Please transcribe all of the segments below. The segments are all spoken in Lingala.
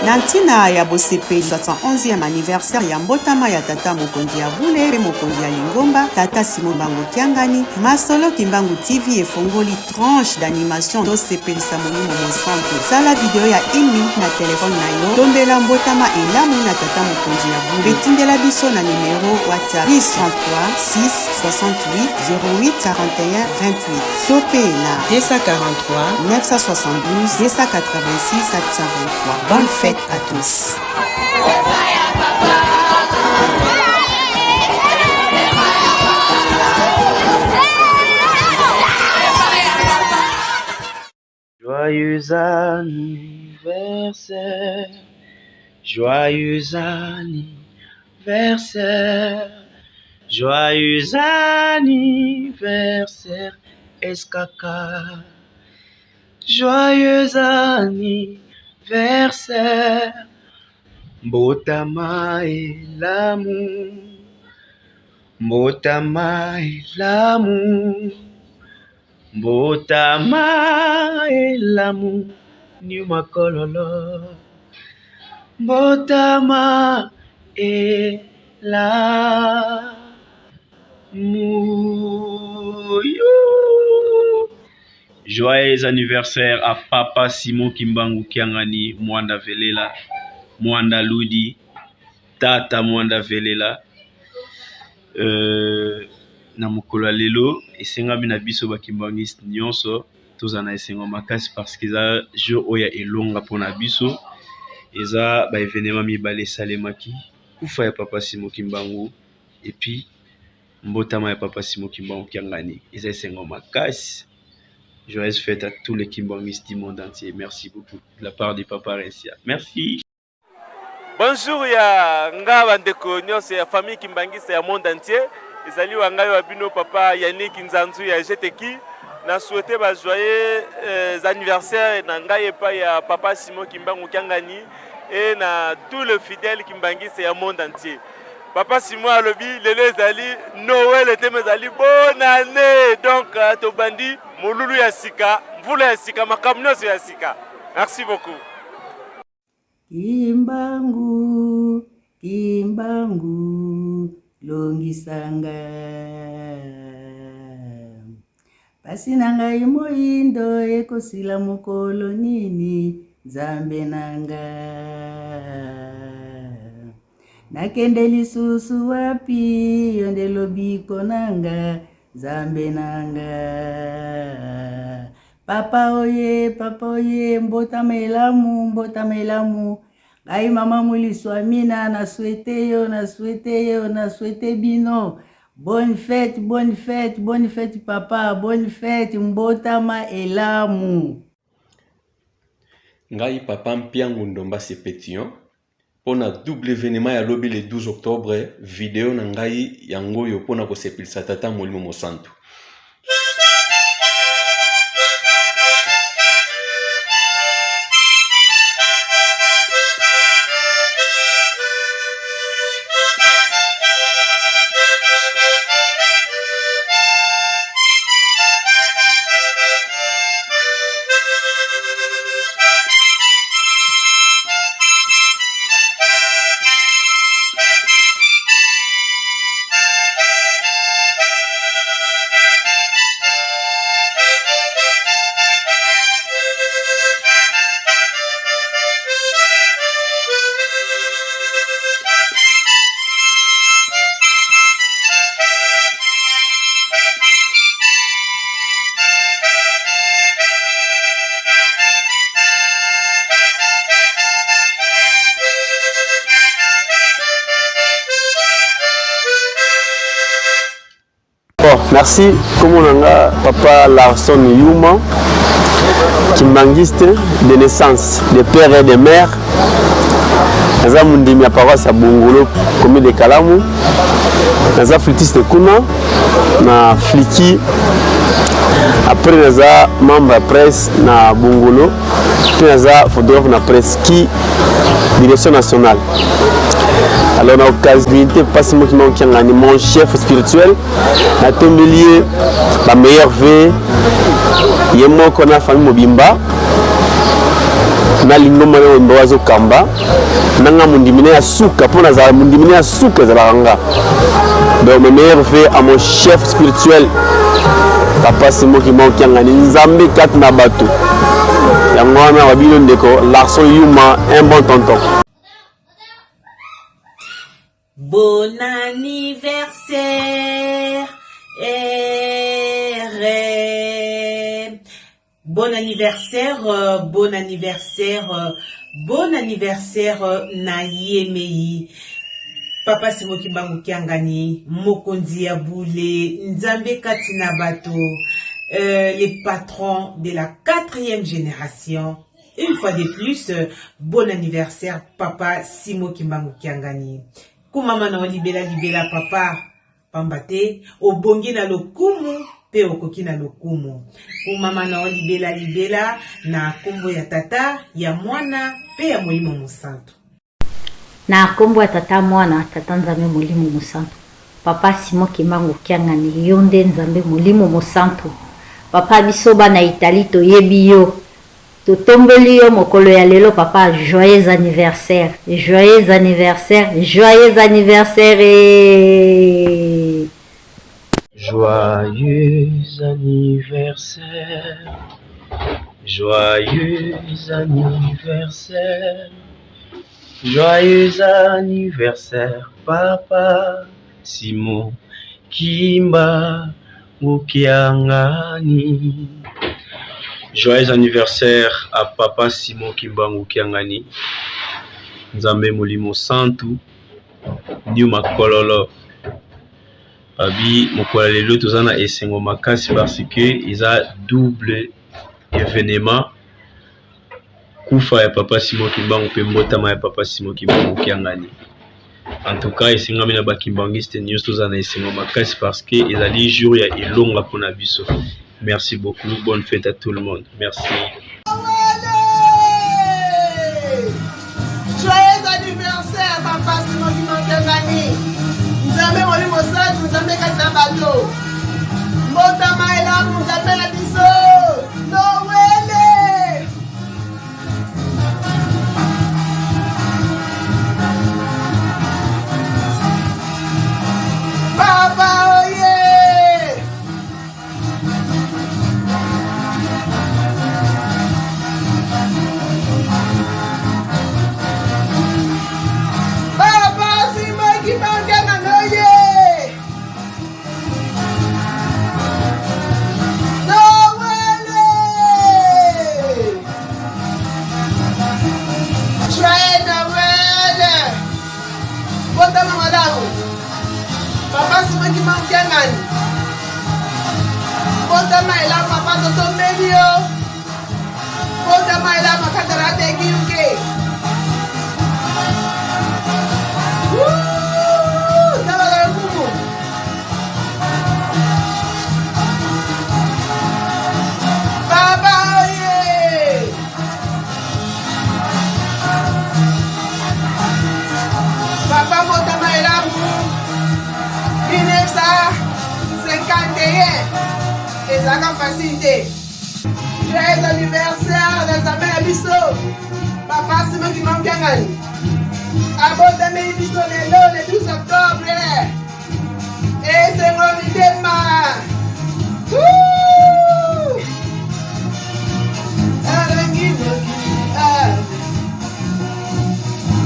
Na ntina ya bosepeli 71e anniversaire ya mbotama ya tata mokonzi ya bule mpe mokonzi ya lingomba tata Simon Kimbangu Kiangani, Masolo Kimbangu TV efongoli tranche d'animation Tosepelisa Molimo Mosantu. Sala video ya 1 minute na telefone na yo, tombela mbotama elamu na tata mokonzi ya bule mpe tindela biso na numero WhatsApp plus 33 6 68 08 41 28 to mpe na 243 972 286 423. Bonne fête à tous. Joyeux anniversaire, joyeux anniversaire, joyeux anniversaire, SKK. Joyeux anniversaire, mbotama elamu, mbotama elamu, mbotama elamu, nyuma kololo, mbotama elamu. Joyeux anniversaire à papa Simon Kimbangu Kiangani Mwanda Velela Mwanda Ludi Tata Mwanda Velela euh, na mokolo ya lelo esengami na biso ba kimbanguiste nyonso tozala na esengo makasi parce que eza jour oyo ya elonga mpona biso eza ba evenement mibale esalemaki kufa ya papa Simon Kimbangu et puis Mbotama ya papa Simon Kimbangu Kiangani eza esengo makasi. Joyeuse fête à tous les kimbanguistes du monde entier. Merci beaucoup de la part de papa Rencia. Merci. Bonjour ya nga bandeko nyonso ya famille kimbangiste ya monde entier ezali wa ngai wa bino papa Yannick Nzanzu ya GTK na souhaite ba joyeux euh, anniversaire na ngai epai ya papa Simon Kimbangu Kiangani et na tout le fidèle kimbangiste ya monde entier. Papa Simon alobi lelo ezali Noël te mais ezali bonne année donc euh, tobandi molulu ya sika mvula ya sika makambo nyonso ya sika merci beaucoup. Kimbangu, Kimbangu, longisanga pasi na ngai moyindo ekosila mokolo nini Nzambe na nga. Nakende lisusu wapi yo nde lobiko na nga Nzambe na nga Papa oye papa oye mbotama elamu mbotama elamu ngai mama Muliso Amina na souhaite yo na souhaite yo na souhaite bino bonne fête bonne fête bonne fête papa bonne fête mbotama elamu. Ngai papa Mpiangu Ndomba Sepetillon Pona double evenement ya lobi le 12 octobre, video na ngai yango oyo pona kosepelisa Tata Molimo Mosantu. Bon, merci. Comment on a papa Larson Yuma, kimbanguiste de naissance, de père et de mère. Naza mundimi ya paroisse ya Bongolo, commune de Kalamu. Naza flûtiste kuna na fliki. Après naza membre ya presse na Bongolo, puis naza photographe na presse qui direction nationale. Alors na occasion pasi moki kiangani mon chef spirituel natombeli ye ba meilleurs vœux ye moko na famille mobimba. na lingomba na oyo azokamba na nga mondimi na ya suka mpo nazala mondimi na ya suka ezalaka nga. Donc mes meilleurs vœux à mon chef spirituel papa Simon Kimbangu Kiangani, Nzambe kati na bato. Yango wana wa bino ndeko Larson Yuma, un bon tonton. Bon anniversaire, RM. Bon anniversaire, bon anniversaire, bon anniversaire na yemei. Papa Simon Kimbangu Kiangani, mokonzi ya bule, Nzambe kati na bato, les patrons de la 4e génération. Une fois de plus, bon anniversaire Papa Simon Kimbangu Kiangani. Kumama na libela libela papa, pamba te obongi na lokumu pe okoki na lokumu. Kumama na libela libela na kombo ya tata, ya mwana pe ya molimo mosantu. Na kombo ya tata, mwana, tata Nzambe molimo mosantu. Papa Simon Kimbangu Kiangani, yo nde Nzambe molimo mosantu. Papa, biso bana Italie toyebi yo, totombeli yo mokolo ya lelo. Papa, joyeux anniversaire, joyeux anniversaire, joyeux anniversaire. Joyeux anniversaire, joyeux anniversaire, joyeux anniversaire, Papa Simon Kimbangu Kiangani. Joyeux anniversaire à Papa Simon Kimbangu Kiangani. Nzambe molimo santu, Nyuma Kololo. Babi mokolo ya lelo toza na esengo makasi parce que eza double événement, kufa ya Papa Simon Kimbangu mpe mbotama ya Papa Simon Kimbangu Kiangani. En tout cas, esengami na bakimbangiste nyonso toza na esengo makasi parce que ezali jour ya elonga mpona biso. Merci beaucoup, bonne fête à tout le monde. Merci. Joyeux anniversaire Papa Simon Kimbangu Kiangani. Nzambe molimo santu, Nzambe kati na bato. Mbotama elamu Nzambe na biso. Nowele. Papa oye. Papa Simon Kimbangu Kiangani oye. Nowele. Joyeux Noël. Mbotama malamu. Papa Simon Kimbangu Kiangani. Mbotama elamu papa, totombeli yo. Mbotama elamu akatala te kiuke. Tala lokumu. Papa oye. Papa, mbotama elamu. 1951 ezalaka facile te. Joyeux anniversaire na Nzambe na biso. Papa Simon Kimbangu Kiangani abotameli biso lelo le 12 octobre. Esengo mitema. Woo! Alangi mokili, ah.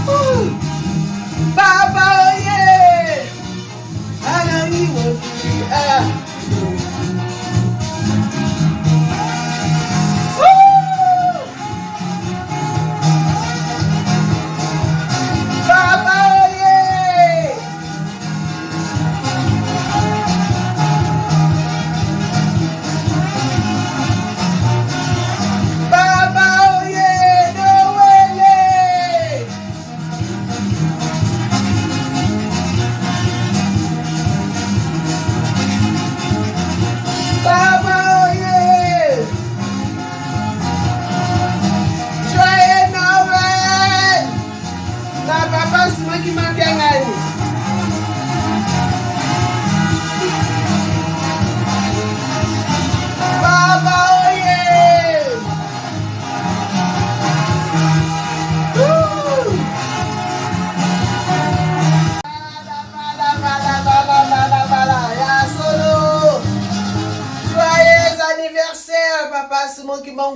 Woo! Papa oye. Alangi mokili, ah. Woo! Papa oye.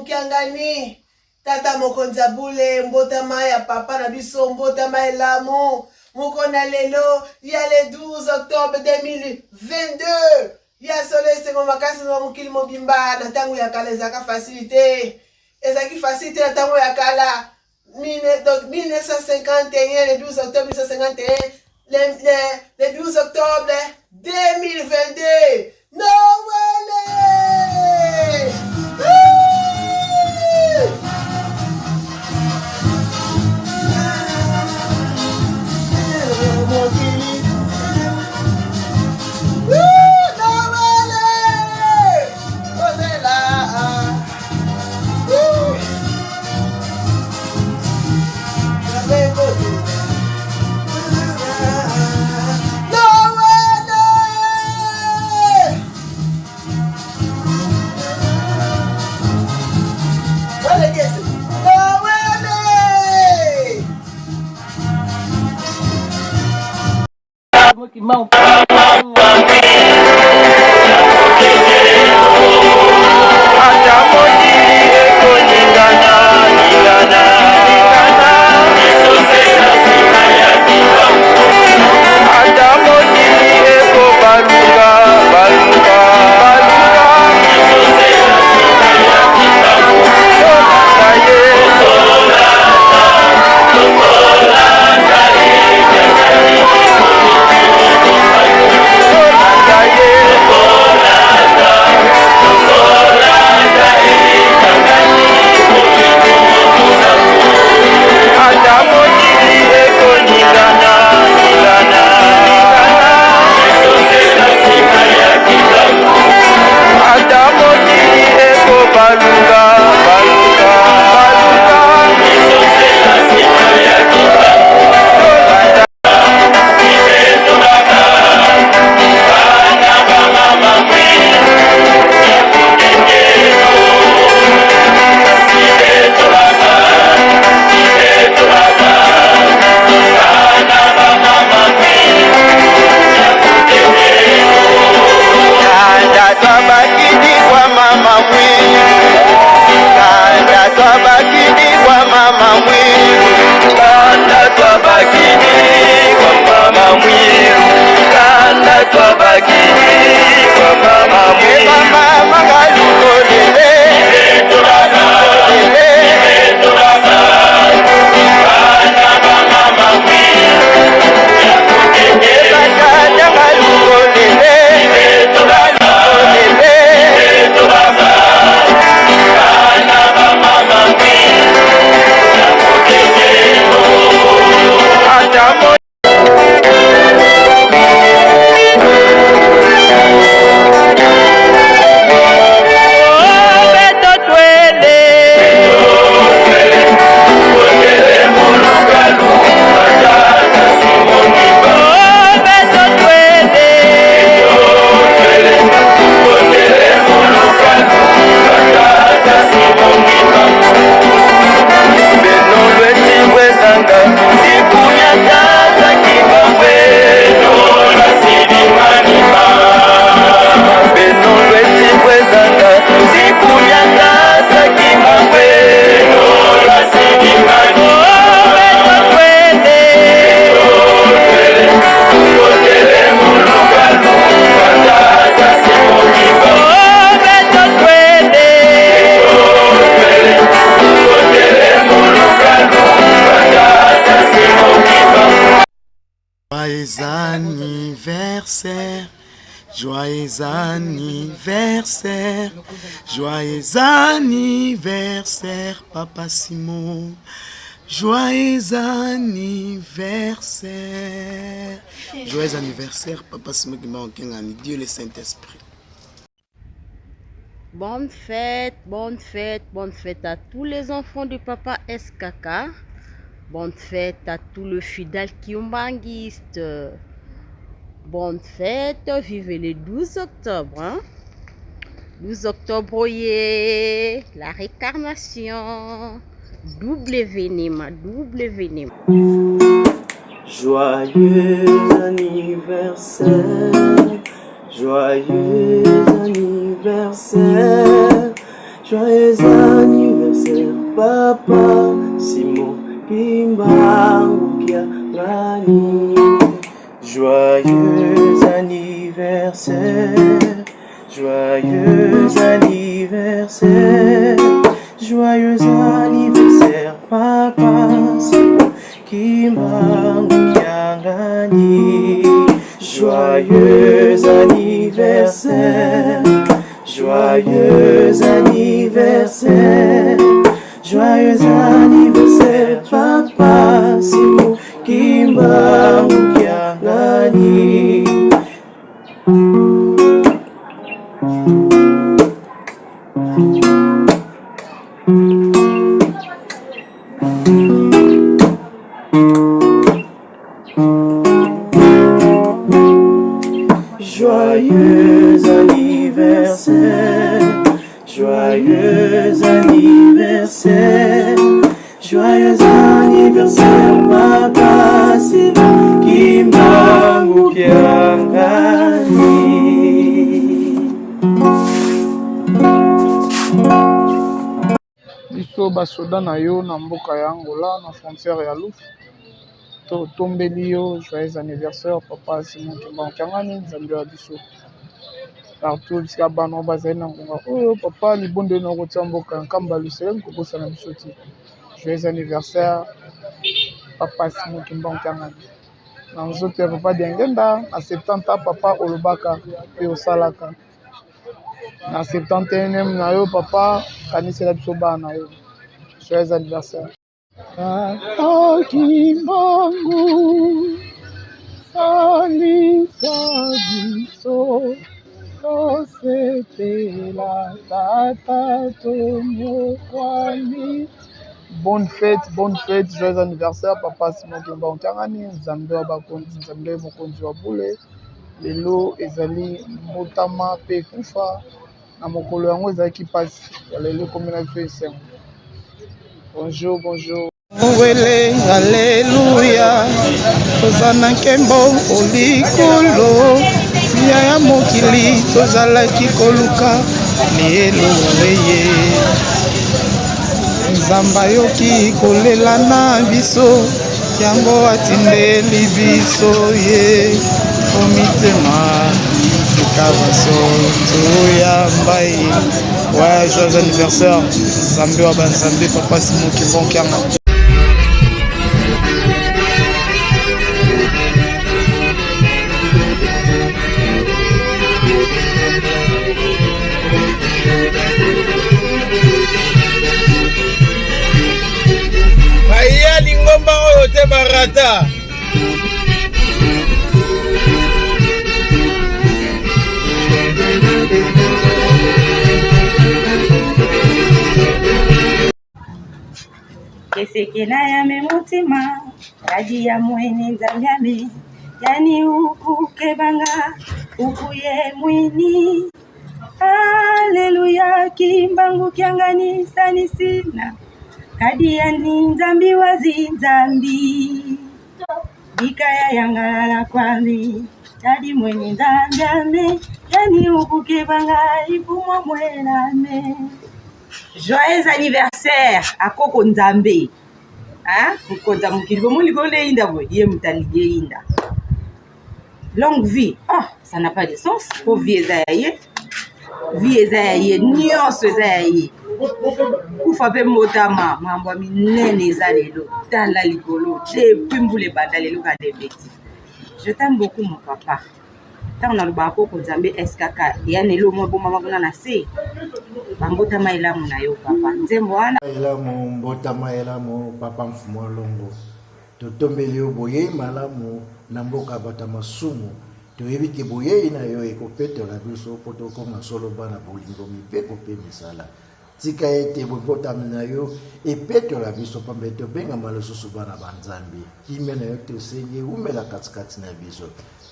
Kimbangu Kiangani, tata mokonzi ya bule, mbotama ya papa na biso, mbotama elamu moko na lelo ya le 12 octobre 2022. Ya solo esengo makasi na mokili mobimba. Na ntango ya kala ezalaka facile te, ezalaki facile te na ntango ya kala. Donc 1951, le 12 octobre 1951, le 12 octobre 2022, Noël. Joyeux anniversaire, joyeux anniversaire, joyeux anniversaire, Papa Simon. Joyeux anniversaire. Joyeux anniversaire, Papa Simon Kimbangu, Dieu le Saint-Esprit. Bonne fête, bonne fête, bonne fête à tous les enfants de Papa SKK. Bonne fête à tout le fidèle kimbangiste. Bonne fête, vivez le 12 octobre. Hein? 12 octobre, yeah, la récarnation. Double événement, double événement. Joyeux anniversaire, joyeux anniversaire, Joyeux anniversaire papa Simon Kimbangu Kiangani. Joyeux anniversaire, joyeux anniversaire, joyeux anniversaire papa Simon Kimbangu Kiangani. Joyeux anniversaire, joyeux anniversaire, joyeux anniversaire papa Simon Kimbangu Kiangani. Joyeux anniversaire, joyeux anniversaire, joyeux anniversaire, papa Simon Kimbangu Kiangani. Biso ba soda na yo na mboka ya Angola na frontière ya Lufu to tombeli yo joyeux anniversaire papa Simon Kimbangu Kiangani Nzambe wa biso partout bisika bana oyo bazali na ngonga oyo papa libondeli na okotia mboka ya Nkamba Luselem kobosana biso te joyeux anniversaire papa Simon Kimbangu Kiangani na nzoto ya papa Diangenda na 70 ans papa olobaka pe osalaka na 71e na yo papa kanisela biso bana na yo joyeux anniversaire Tata Kimbangu salisa biso tosepela tata tonyokwami bonne fête bonne fête joyeux anniversaire papa Simon Kimbangu Kiangani nzambe wa bakonzi nzambe mokonzi wa bule Lelo ezali mbotama pe kufa na mokolo yango ezalaki pasi ya lelo ekomi na biso esengo bonjour bonjour Wele aleluya toza na nkembo olikolo ya ya mokili tozalaki koluka lelo eye Nzambe ayoki kolela na biso yango atindeli biso ye o mitema tika baso toyamba ye ouais joyeux anniversaire nzambe wa banzambe papa simon kimbonkianga Baya lingomba oyo te barata. Kesekela ya me mutima kadi ya mwene nzambe ame yani ukukebanga ukuye mwini Aleluya kimbangu kiangani sanisina kadi yani nzambi wazi nzambi dikaya yangalala kwami kadi mwenye nzambi ame yani ukukebanga ifumwa mwename Joyeux anniversaire à Koko Nzambe. Hein? Mokonzi ya mokili bomoni likolo nde eyinda boye ye moto alingi eyinda longue vie ah ça n'a pas de sens po vie eza ya ye vie eza ya ye nyonso eza ya ye kufa mpe mbotama mambo ya minene eza lelo tala likolo depuis mbula ebanda lelo kalembeti je t'aime beaucoup mon papa ntango nalobaka koko nzambe skk eya na eloko moko ebombama kuna na se bambotama elamu na yo papa nzembo wana elamu mbotama elamu papa mfumu alongo Totombeli yo boyei malamu na mboka ya bato ya masumu. Toyebi te boyei na yo ekopetola biso mpo tokoma solo bana bolingo, mibeko mpe misala. Tika ete bobotami na yo epetola biso pamba ete tobengama lisusu bana ba Nzambe. Kimia na yo tosengi ewumela katikati na biso.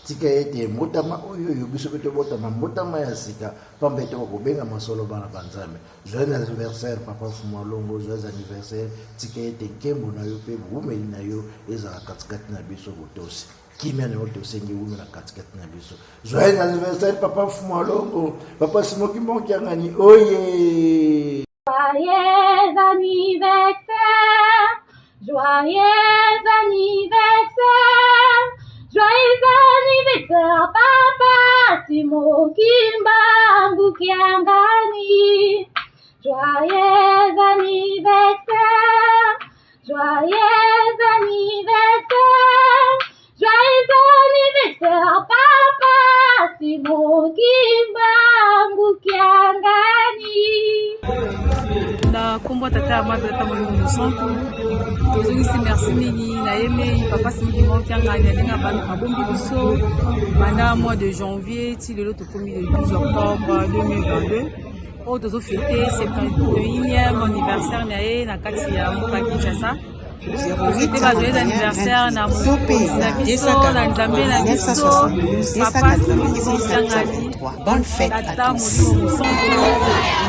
Tika ete mbotama oyo yo biso mpe tobotama mbotama ya sika pamba ete tokobengama solo bana ba Nzambe. Joyeux anniversaire papa Mfumu Alongo, joyeux anniversaire. Tika ete nkembo na yo mpe bowumeli na yo ezala katikati na biso botosi. Kimia na yo tosengi ewumela katikati na biso. Joyeux anniversaire papa Mfumu Alongo, papa Simoki Monkiangani oye. Joyeux anniversaire, joyeux anniversaire, joyeux anniversaire, papa Simon Kimbangu Kiangani. Joyeux anniversaire, joyeux anniversaire, joyeux anniversaire, papa Simon Kimbangu Kiangani. Na nkombo ya tata ya mwana tata molimo mosantu tozongisi merci mingi na ye mei papa Simon Kimbangu Kiangani ndenge abombi biso banda mois de janvier ti lelo tokomi le 12 octobre 2022 oyo tozofete 71e anniversaire na ye na kati ya mboka Kinshasa. Tozofete ba joyeux anniversaire na mokonzi na biso na nzambe na biso papa Simon Kimbangu Kiangani. Bonne fête à Tata tous. molimo mosantu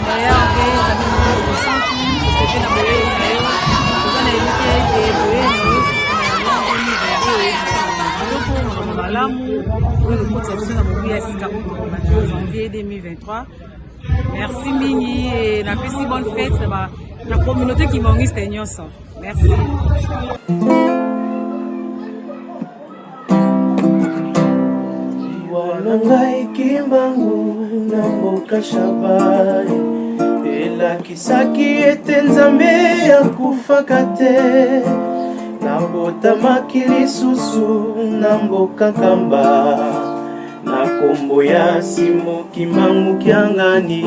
meilleur ve nzambe molimo mosantu tosepeli na boyei na yo toza na eliki ete boyei na yo na 2022 biloko makambo malamu oyo ekokotisa biso na mobu ya sika oyo tokobanda na janvier 2023 merci mingi e napesi bonne fête na communauté kimbanguiste nyonso merci. Liwa na ngai Kimbangu na mboka Shaba elakisaki ete Nzambe akufaka te. Nabotamaki lisusu na mboka Nkamba na kombo ya Simon Kimbangu Kiangani.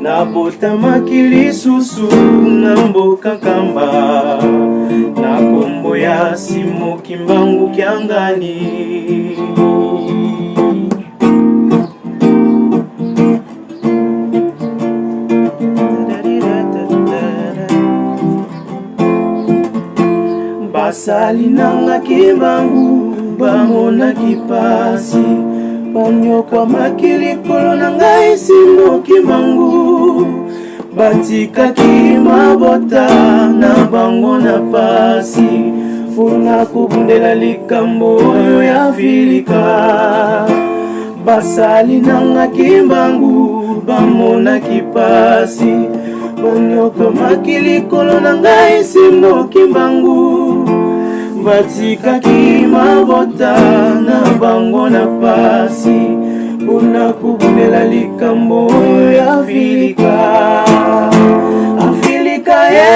Nabotamaki lisusu na mboka Nkamba na kombo ya Simon Kimbangu Kiangani. Basali nanga Kimbangu bamonaki pasi banyokwamaki likolo na ngai Simon Kimbangu batikaki mabota na bango na pasi mpona kobundela likambo oyo ya Afrika. Basali nanga Kimbangu bamonaki pasi banyokwamaki likolo na ngai Simon Kimbangu batikaki mabota na bango na pasi mpona kobundela likambo oyo ya Afrika. Afrika ye,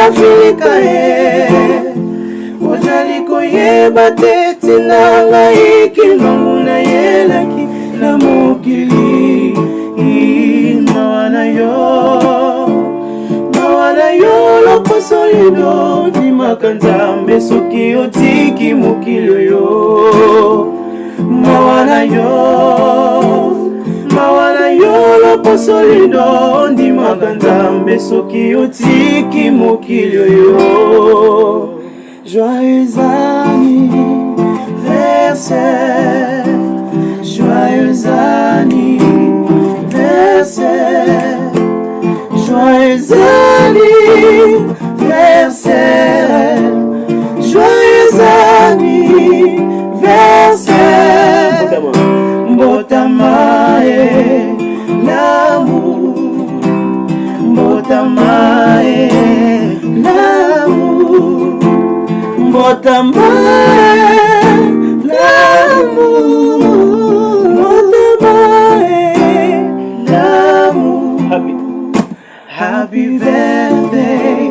Afrika ye, ozali koyeba te ntina ngai Kimbangu nayelaki na mokili. Mawa na yo, mawa na yo, lokoso lido ndimaka Nzambe soki otiki mokili oyo. Mawa na yo, mawa na yo, lokoso lido ndimaka Nzambe soki otiki mokili oyo. Joyeux anniversaire, joyeux anniversaire, joyeux anniversaire, joyeux anniversaire. Mbotama elamu, mbotama elamu, mbotama elamu, mbotama elamu. Happy, happy birthday.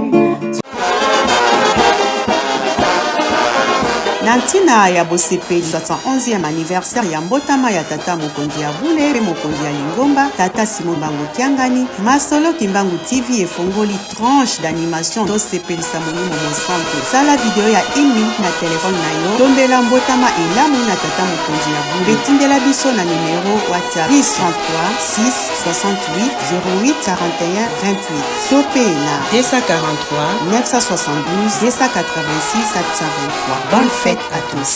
Na ntina ya bosepeli 71e anniversaire ya mbotama ya tata mokonzi ya bule mpe mokonzi ya lingomba tata Simon Kimbangu Kiangani, Masolo Kimbangu TV efongoli tranche d'animation tosepelisa molimo mosantu. Sala video ya 1 minute na telefone na yo, tombela mbotama elamu na tata mokonzi ya bule, etindela biso na numero WhatsApp plus 33 6 68 08 41 28 to mpe na 243 972 286 723. Bonne fête à tous.